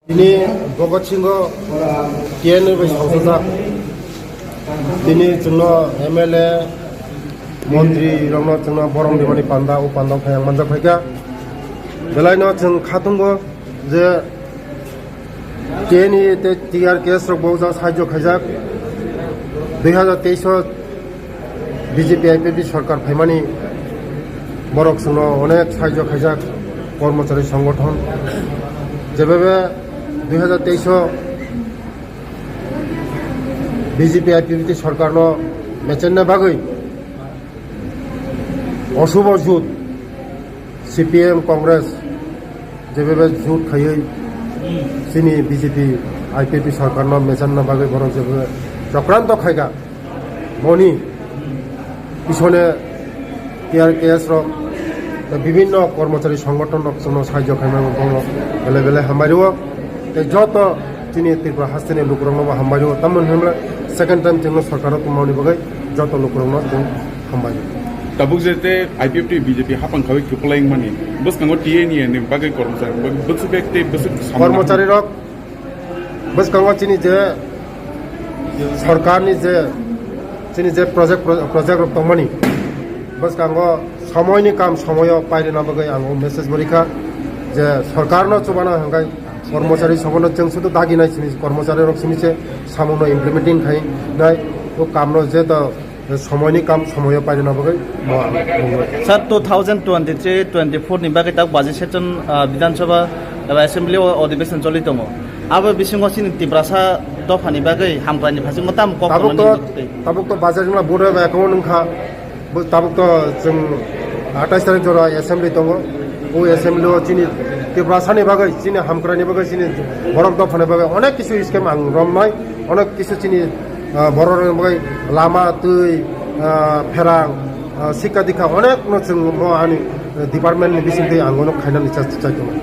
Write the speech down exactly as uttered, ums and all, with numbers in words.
Tini Bhagat Singh T N A bai sangsajak. Tini chwngno M L A, montri rokno chwngno borom rimani panda, o panda phai ang manjak phaikha. Belaino chwng khatungo je T N A tei T R K S rok bo ja sahajyo khaijak. Dui hajar teis o B J P I P F T sorkar phaimani borok chwngno onek sahajyo khaijak, kormochari songgothon. Jebebe dui hajar teis o B J P I P F T sorkarno mechenna bagwi osubo jut C P M Congress jebebe jut khaiwi chini B J P I P F T sorkarno mechenna bagwi borok jebebe chokranto khaika. Boni pisone T R K S rok, bibinno kormochari songgothon rok chwngno sahajyo khaimani bono bele bele hambai rwo. Tei joto chini Tripura hasteni lukurokno bo hambai rwo. Tamoni hwnba second time chwngno sorkaro tongmani bagwi joto lukurokno chwng hambai rwo. Tabuk je te I P F T B J P hapang khawi kwplai wngmani, bwskango T N A ni bagwi kormochari bagwi bwswk bag tei bwswk samung kormochari rok bwskango chini je sorkarni je chini je project, project rok tongmani bwskango somoyni kam somoyo pairina bagwi ang o message bo rikha je sorkarno chubana hwnkhe kormochari somono chwng sudu daginai simi kormochari rok simi se samungo implementing khainai o kamno je to somoyni kam somoyo pairina bagwi mo ang nungwi. Sir, two thousand twenty-three twenty-four ni bagwi tak budget session, ah, Bidhan Sabha eba Assembly o adhibeshon choli tongo. Abo bisingo chini Tiprasa dophani bagwi hamkraini phaisingmo tamo kok tabuk to tongmani? Tabuk to budget wngla vote eba account wngkha. Bo tabuk to chwng atais tarik jora assembly tongo. O assembly o chini Tiprasani bagwi, chini hamkraini bagwi, chini borok dophani bagwi onek kisu scheme ang romnai, onek kisu chini, ah, borok rokni bagwi lama, twi, ah, pherang, ah, sikha dikha onek no chwng mo ani, ah, department ni bisingtwi ang bono khainani cha-, chai tongo.